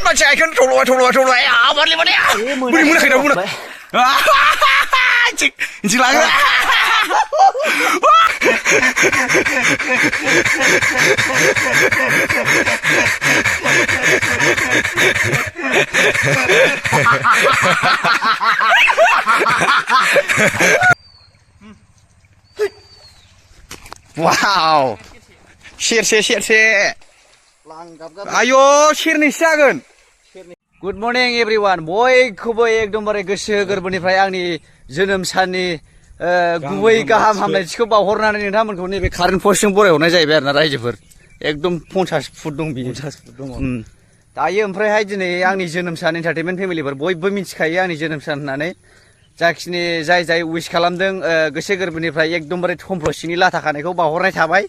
มาใจกันโถลอยวันนี้มึงใครทำมึงนะจริงหลังว้าวเชียร์อายุเชียร์นี่ช่างกัน Good morning everyone बयखौबो एकदमबारे गोसो गोरबोनिफ्राय आंनि जोनोम साननि गुबै गाहाम हामलायथिखौ बावहरनानै नोंथांमोनखौ नैबे कारेन्ट पस्टजों बरायहरनाय जाहैबाय आरोना रायजोफोर एकदम 50 फुट दं बियो 50 फुट दङ दायो ओमफ्रायहाय दिनै आंनि जोनोम सान एन्टारटेनमेन्ट फेमिलिफोर बयबो मिथिखायो आंनि जोनोम सान होननानै जाखिनि जाय उइस खालामदों गोसो गोरबोनिफ्राय एकदमबारे थमफ्लसिंनि लाथा खानायखौ बावहरनाय थाबाय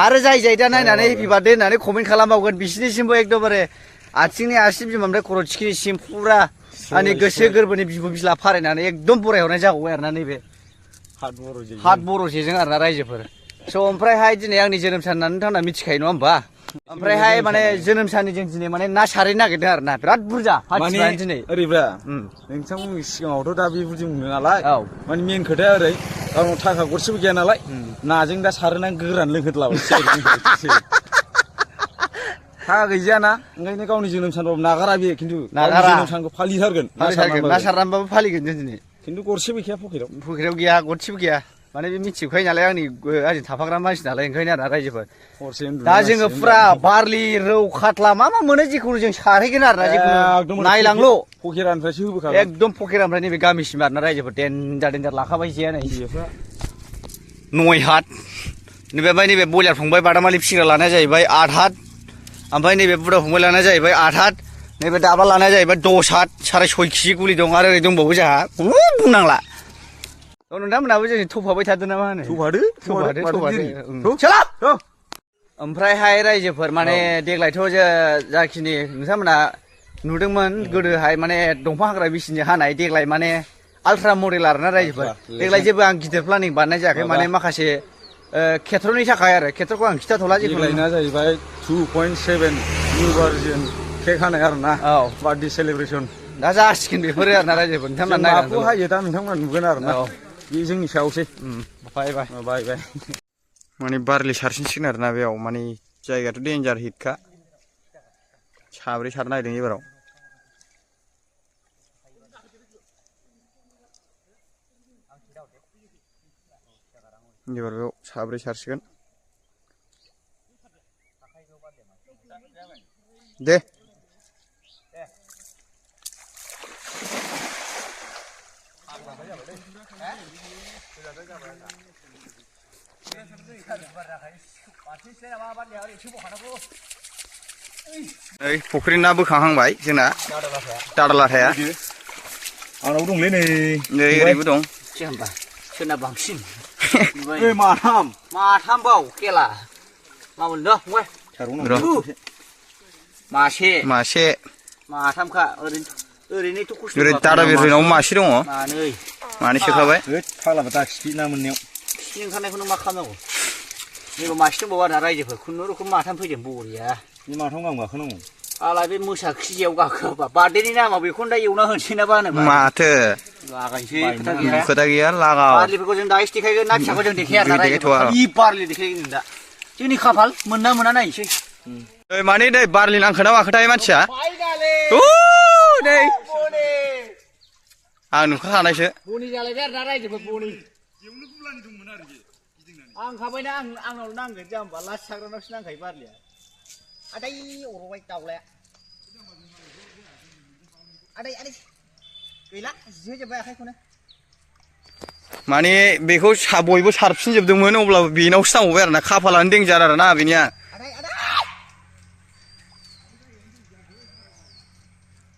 आरो जाय दा नायनानै हेपि बार्थडे होननानै कमेन्ट खालामबावगोन बिसिनिसिमबो एकदमबारे आथिंनि आसि बिमानिफ्राय खर' थिखिनिसिम फुरा आंनि गोसो गोरबोनि बिबु बिला फारायनानै एकदम बरायहरनाय जागौबाय आरोना नैबे हात बर'जेजों आरोना रायजोफोर स' ओमफ्रायहाय दिनै आंनि जोनोम सान होननानै नोंथांमोना मिथिखायो नङा होमबा ओमफ्रायहाय माने जोनोम साननि जों दिनै माने ना सारहैनो नागिरदों आरोना बिराद बुरजा माने दिनै ओरैब्रा नोंथांमोननि सिगाङावथ' दा बेबायदि बुंदों नालाय माने मेन खोथाया ओरै गावनाव थाखा गरसेबो गैया नालाय नाजों दा सारनानै गोरान लोंहोदलाबाय थाखा गैजायाना ओंखायनो गावनि जोनोम सानबाबो नागारा बे खिन्थु जोनोम सानखौ फालिथारगोन ना सारनानैबाबो फालिगोन जों दिनै खिन्थु गरसेबो गैया पकेटाव गैया गरसेबो गैया माने बे मिथिजोबखायो नालाय आंजों थाफाग्रा मानसि नालाय ओंखायनो आरोना रायजोफोर दा जोङो फुरा बारलि रौ खातला मा मोनो जिखुनु जों सारहैगोन आरोना जिखुनु नायलांल' पकेरानिफ्रायसो होबोखागोन एकदम पकेरानिफ्राय नैबे गामिसिम आरोना रायजोफोर देन्जार लाखाबाय जेया नै नय हात नैबे बयलार फंबाय बादामालि फिसिग्रा लानाया जाहैबाय 8 हात ओमफ्राय नैबे बुदा फंबाय लानाया जाहैबाय 8 हात नैबे दाबा लानाया जाहैबाय 10 हात 6.5 केजि गुलि दं आरो ओरै दंबावो जोंहा बुंनांला नोंथांमोनाबो जों थफाबाय थादों ना मा होनो थफादो ओमफ्रायहाय रायजोफोर माने देग्लायथ' जाखिनि नोंथांमोना नुदोंमोन गोदोहाय माने दंफां हाग्रा मेसिनजों हानाय देग्लाय माने आल्ट्रा मडेल आरोना रायजोफोर देग्लाय जेबो आं गिदिर प्लानिं बानायनाय जायाखै माने माखासे खेत्र'नि थाखाय आरो खेत्र'खौ आं खिथाथ'ला देग्लायना जाहैबाय 2.7 निउ भार्जन केक हानाय आरोना बार्थडे सेलिब्रेसन दा जासिगोन बेफोरो आरोना रायजोफोर नोंथांमोना नायनांगौ हायो दा नोंथांमोना नुगोन आरोना बे जोंनि सायावसै बाय माने बारलि सारसिनसिगोन आरोना बेयाव माने जायगायाथ' डेन्जार हिटखा साब्रै सारनो नागिरदों एबाराव बेयाव साब्रै सारसिगोन दे फुख्रि ना बोखांहांबाय जोंना दादा लाथाया आंनाव दंलै नै ओरैबो दं सोरना बांसिन माथाम बाव खेला मामोन दा फंबाय मासे माथामखा ओरैनोथ' खस्थ' ओरै दादा बिरनाव मासे दङ मानै सोखाबाय फाग्लाबा दाखिफि ना मोननायाव खि ओंखारनायखौनो मा खालामनांगौ नैबे मासे दंबावो आरोना रायजोफोर खुनुरुखुम माथाम फैदों बरिया बे माथाम गाहाम गाखोनांगौ आला बे मोसा खिजियाव गाखोबा बार्थडेनि नामा बेखौनो दा एवना होनोसै ना बानो माथो लागायसै खोथा गैया लागा बारलिफोरखौ जों दाइस देखायगोन ना फिसाखौ जों देखाया आरोना रायजोफोर बारलि देखायगोन दा जोंनि खाफाल मोनना नायनोसै माने नै बारलि नांखोना माखोथाय मानसिया नै आं नुखाखानायसो बनि जालायबाय आरोना रायजोफोर बनि आं खाबायना आंनाव नांगोन जाम्बा लास साग्रानावसो नांखायो बारलिया आदै अरबाय दाउलाया आदै गैला जिहोजोब्बाय आखाइखौनो माने बेखौ बयबो सारफिनजोबदोंमोन अब्लाबो बेनावसो नांबावबाय आरोना खाफालानो देन्जार आरोना बेनिया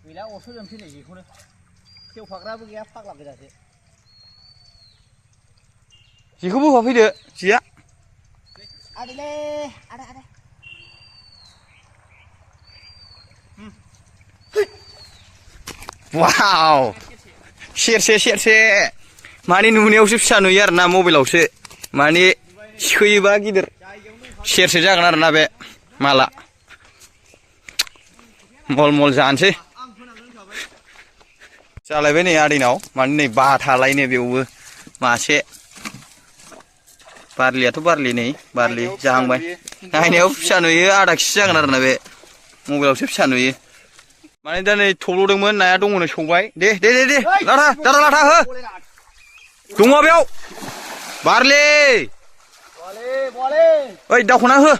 गैला अरस'जोबसै नै बेखौनो खेवफाग्राबो गैया फाग्ला गोजासो जेखौबो होफैदो जिया आदैलै आदै वाव सेरसे माने नुनायावसो फिसा नुयो आरोना मबाइलावसो माने सोयोबा गिदिर सेरसे जागोन आरोना बे माला मल मल जानोसै जालायबाय नै आदैनाव माने नै बाथालायनो बेयावबो मासे बारलियाथ' बारलि नै बारलि जाहांबाय नायनायाव फिसा नुयो आधा केजि जागोन आरोना बे मबाइलावसो फिसा नुयो माने दा नै थब्ल'दोंमोन नाया दङनो सौबाय दे लाथा दादा लाथा हो दङ बेयाव बारलि ओइ दावख'ना हो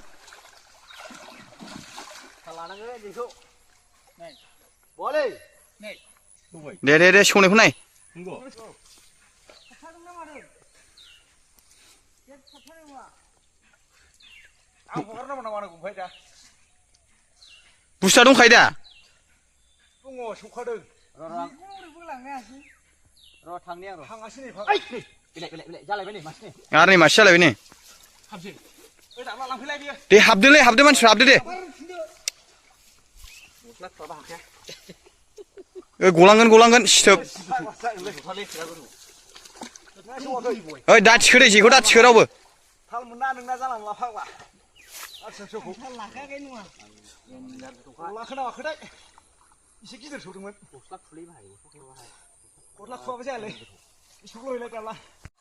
दे सौनायखौ नाय बुस्थुआ दंखायो दा दङ सौखादों आरो नै मासे जालायबाय नै दे हाबदो मानसिफ्रा हाबदो दे गलांगोन सिथोब ओइ दा थिखो दे जेखौ दा थिखो रावबो थाल मोना नोंना जालांला फाग्ला लाखोनावाखैथाय एसे गिदिर सौदोंमोन गस्ला खुवाबो जायालै सौल'हैलाय दाला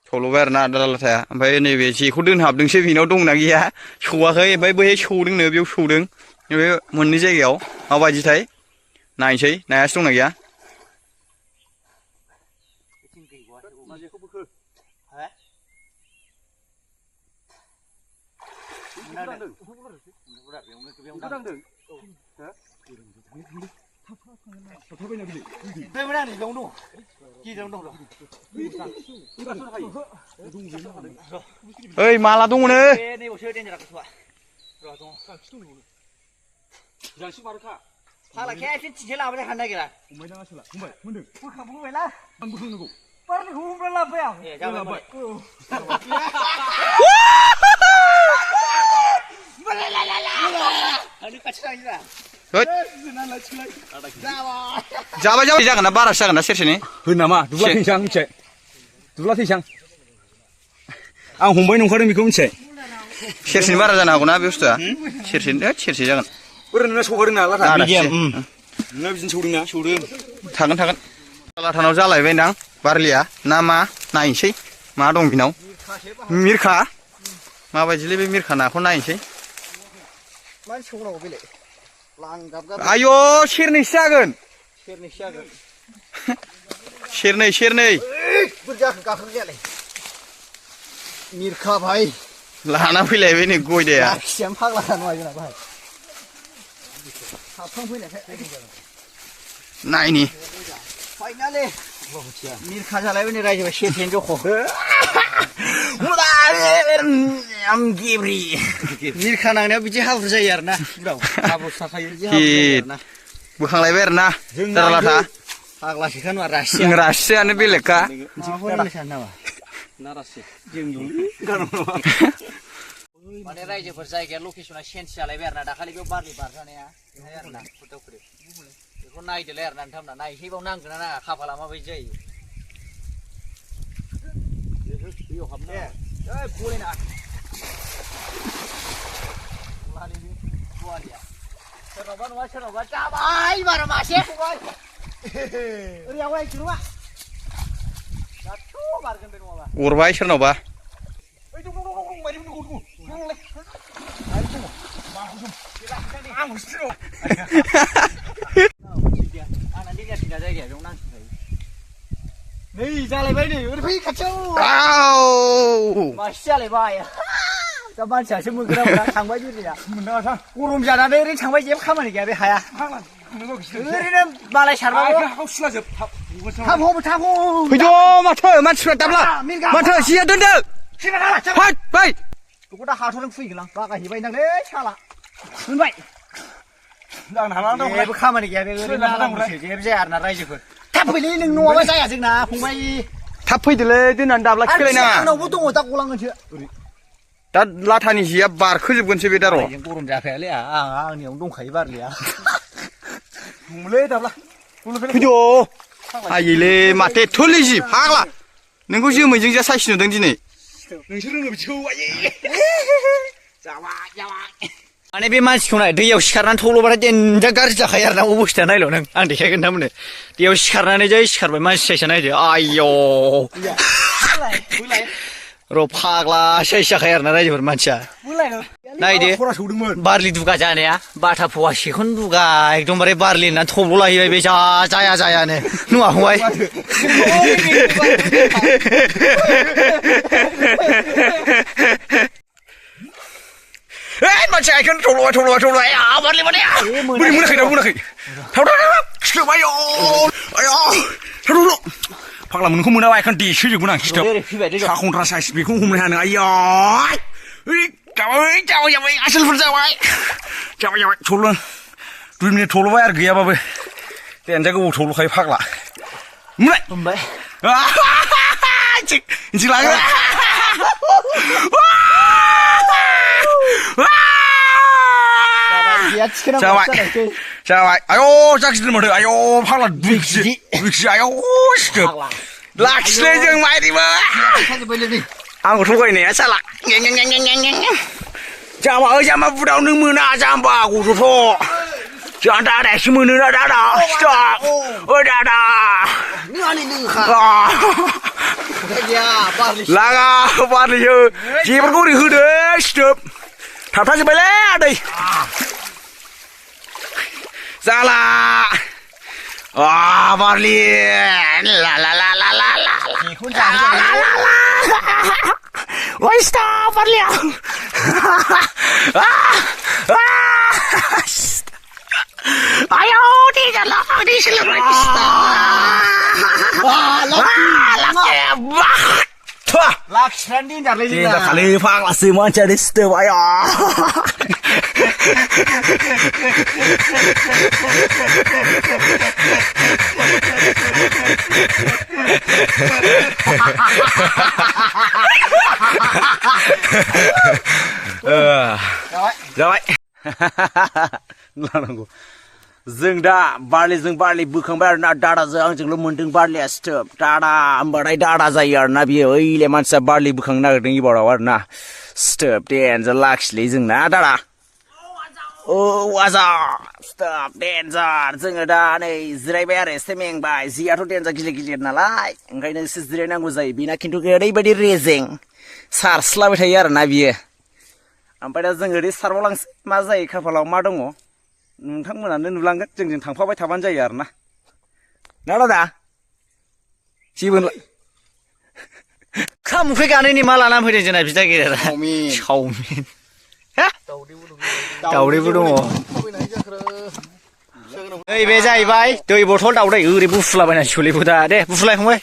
सौल'बाय आरो ना दाला लाथाया ओमफ्राय नैबे जेखौ दोनहाबदोंसो बेनाव दंना गैया सौवाखै ओमफ्राय बैहाय सौदोंनो बेयाव सौदों बे मोननै जायगायाव माबायदिथाय नायनोसै नायासो दंना गैया ओइ माला दङनो फाला खेबसे थिंसे लाबोनो हानो नागिरा फंबाय दाङा सोला फंबाय मोनदों बोखांबोबायना आं बोखांनांगौ बारलिखौ हमना लाबोबाय आं लाबोबाय जाबाय जागोन ना बारासो जागोन ना सेरसेनि होन नामा दुब्ला थैसां मिथिबाय दुब्ला थैसां आं हमबाय नंखादों बेखौ मिथिबाय सेरसेनि बारा जानो हागौ ना बे बुस्थुआ सेरसे जागोन ओरैनो नोंना सौखादों ना लाथा नोंना बिदिनो सौदों ना थागोन लाथानाव जालायबायदां बारलिया ना मा नायनोसै मा दं बिनाव मिरखा माबायदिलै बे मिरखा नाखौ नायनोसै आय' सेरनैसो जागोन सेरनै मिरखा भाई लाना फैलायबाय नै गयदाया फाग्ला नङा जोंना भाई नायनि फाइनालि मिरखा जालायबाय नै रायजोबा सेरसेनि जख' मिरखा नांनायाव बिदि हाब्रु जायो आरो ना हाब्रु थाखायो बोखांलायबाय आरो ना दारा लाथा फाग्लासोखा नङा रासियानो बेलेगखा माने रायजोफोर जायगाया लकेसना चेन्ज जालायबाय आरो ना दाखालि बेयाव बारलि बारजानाया बेहाय आरो ना खुदावखुरि बेखौ नायदोलाय आरो ना नोंथांमोना नायसै बाव नांगोन ना नाङा खाफाला माबायदि जायो दैयाव हाबना गलायना सोरनावबा नङा सोरनावबा जाबाय बार' मासे ओरै आवगायसो नङा दाथ' बारगोन बे नङाबा अरबाय सोरनावबा नै जालायबाय नै ओरै फै खाथियाव मासे जालायबाय दा मानसियासो मोनगोन ना थांबाय बिरिया गरम जानानै ओरैनो थांबाय जेबो खामानि गैया बे हाया ओरैनो मालाय सारबाबो थाब हम फैद' माथो मानसिफ्रा दाब्ला माथो जिया दोनदो फै बेखौ दा हाथरजों फैगोन आं बागायहैबाय नांलै साला मोनबाय जेबो खामानि गैया बे ओरैनो जेबो जाया आरो ना रायजोफोर थाब फैलै नों नङाबा जाया जोंना फंबाय थाब फैदोलै दोननानै दाब्ला खेलायनाङा आंनावबो दङ दा गलांगोनसो दा लाथानि जिया बारखोजोबगोनसो बे दार' गरम जाखायालै आंनियावनो दंखायो बारलिया दाब्ला फैद' आयैलै माथो एथ'लै जि फाग्ला नोंखौ जोमैजों जा साइस नुदों दिनै नोंसोर रोङो बिदिखौ माने बे मानसिखौ नाय दैयाव सिखारनानै थब्ल'बाथाय देनजार गाज्रि जाखायो आरो ना अबस्थाया नायल' नों आं देखायगोन थारमाने दैयाव सिखारनानै जै सिखारबाय मानसि साइसआ नायदो आयौ र' फाग्ला साइस जाखायो आरो ना रायजोफोर मानसिया नायदो बारलि दुगा जानाया बाथा फवासेखौनो दुगा एकदमबारे बारलि होननानै थब्ल' लाहैबाय बे जाया जायानो नुवा फंबाय मानसि आइखौनो थब्ल'बाय बारलि माने बोरै मोनाखै थाव खिथोब आयौ फाग्ला मोनखौ मोनाबा आइखौनो देसोजोबगोन आं खिथोब साखन्थ्रा साइस बेखौ हमनो हाया नों आयौ जाबाय आसोलफोर जाबाय थब्ल' 2 मिनिट थब्ल'बाय आरो गैयाबाबो देनजार गोबाव थब्ल'खायो फाग्ला हमबाय इदि लागो जाबाय आयौ जाखिदों माथो आयौ फाग्ला 2 केजि आयौ सिथोब लाखिलै जों माइरिबो आंखौ थगायनाया साला जाम्बा बुदाव नों मोना जाम्बा गथ'थ' जोंहा दादायासो मोनोना दादा सिथोब ओइ दादा लागा बारलिसो जेफोरखौ ओरै होदो सिथोब थाबथाजोब्बायलै आदै जाला बारलि Why stop, Barlia? Ayo, tidak lah, di sini Lakshmani dah lagi. Kita kali fang lah semua jadi step ayo. Jalan. Lalu जों दा बारलिजों बारलि बोखांबाय आरोना दादाजों आंजोंल' मोनदों बारलिया सिथोब दादा होमबाथाय दादा जायो आरोना बियो ओइले मानसिया बारलि बोखांनो नागिरदों इबाराव आरोना सिथोब देनजार लाखिलै जोंना दादा वाजा सिथोब देनजार जोङो दा नै जिरायबाय आरो एसे मेंबाय जियाथ' देनजार गिलिर नालाय ओंखायनो एसे जिरायनांगौ जायो बेना खिन्थु ओरैबायदि रेजें सारस्लाबाय थायो आरोना बियो ओमफ्राय दा जों ओरै सारबावलांसै मा जायो खाफालाव मा दङ नोंथांमोनानो नुलांगोन जोंजों थांफाबाय थाबानो जायो आरोना ना दादा जेबो ओंखाम ओंख्रि गानैनि मा लानानै फैदों जोंना बिदा गेदेरा चावमिन दावदैबो दङ नैबे जाहैबाय दै बथल दावदै ओरै बुफुलाबायनानै सोलिबो दा दे बुफुलाय फंबाय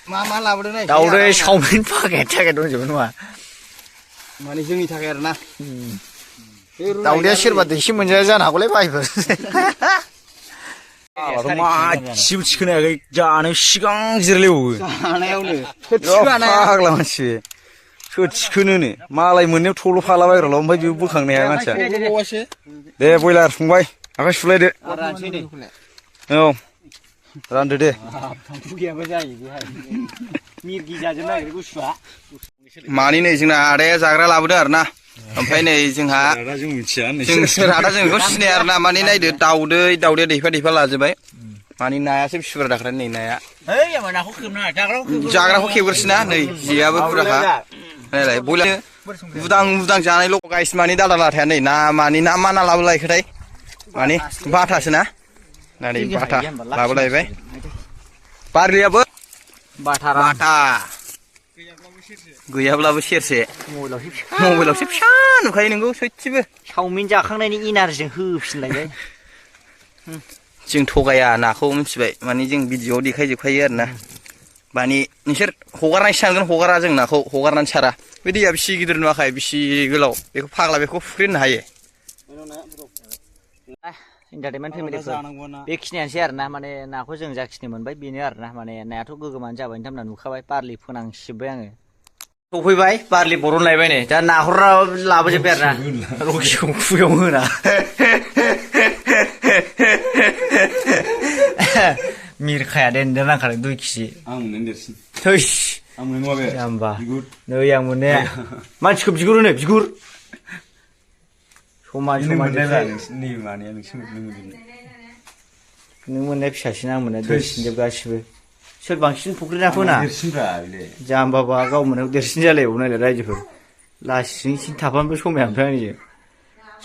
मा लाबोदों नाय दावदै चावमिन पाकेट दंजोबो नङा माने जोंनि थाखाय आरोना दावदैया सोरबा दैसे मोनजाया जानो हागौलै भाइफोर मासेबो थिखोनायाखै जानो सिगां जिरायलायबावो जानायावनो फाग्ला मानसि सोर थिखोनोनो मालाय मोननायाव थल' फालाबायग्राल' ओमफ्राय बेबो बोखांनो हाया मानसिया दे बयलार फंबाय आखाय सुलायदो औ रानदो दे मानि नै जोंना आदाया जाग्रा लाबोदों आरो ना ओमफ्राय नै जोंहा जों सोर आदा जों बेखौ सिनाया आरो ना माने नायदो दावदैया दैफा लाजोबबाय माने नायासो बिसिबां दाख्रा नै नाया जाग्राखौ खेबग्रोसैना नै जेयाबो बुरजाखा नायलाय बयलार उदां जानायल' गाइस मानि दादा लाथाया नै ना मानि ना मा ना लाबोलायखोथाय मानि बाथासो ना नै बाथा लाबोलायबाय बारलियाबो बाथा गैयाब्लाबो सेरसे मबाइलावसो फिसा नुखायो नोंगौ सयथिबो चावमिन जाखांनायनि इनारजिजों होफिनलायबाय जों थगाया नाखौ मिथिबाय माने जों भिडिअआव देखायजोबखायो आरो ना माने नोंसोर हगारनायसो सानगोन हगारा जों नाखौ हगारनानै सारा बे दैया बिसि गिदिर नुवाखै बिसि गोलाव बेखौ फाग्ला बेखौ फुख्रिनो हायो इन्टारटेनमेन्ट फेमिलिफोर बेखिनियानोसै आरो ना माने नाखौ जों जाखिनि मोनबाय बेनो आरो ना माने नायाथ' गोगोमानो जाबाय नोंथांमोना नुखाबाय बारलि फोनांसिजोब्बाय आङो सफैबाय बारलि बरनलायबाय नै दा नाहरना लाबोजोब्बाय आरो ना रकिखौ खुगायाव होना मिरखाया देनजार नांखादों 2 केजि आं मोननाय देरसिन थैस आं मोननाय नङा बे जाम्बा नै आं मोननाया मानसिखौ बिगुर होनो बिगुर समान नों समान मोननायब्रा नोंसिनि मानाया नोंसोर मोनदों नों मोननाय फिसासिन आं मोननाय देरसिनजोब गासिबो सोर बांसिन फुख्रि ना फोना देरसिनब्रा बेलाय जाम्बाबा गाव मोननायाव देरसिन जालायबावो नालाय रायजोफोर लासिं थाफानोबो समाया ओमफ्राय आंनिजों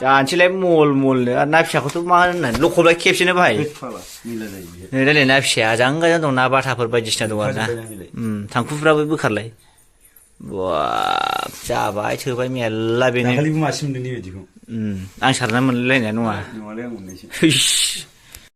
जानोसैलाय मल मलनो आरो ना फिसाखौथ' मा होननानै लखबलाय खेबसेनो बाहाय नै रायलाय ना फिसाया आजां गाजां दं ना बाथाफोर बायदिसिना दं आरो ना थांखुफ्राबो बोखारलाय बाब जाबाय थोबाय मेरला बेनो दाखालिबो मासे मोनदों नै बायदिखौ आं सारना मोनलायनाया नङा नङालै आं मोननायसो इस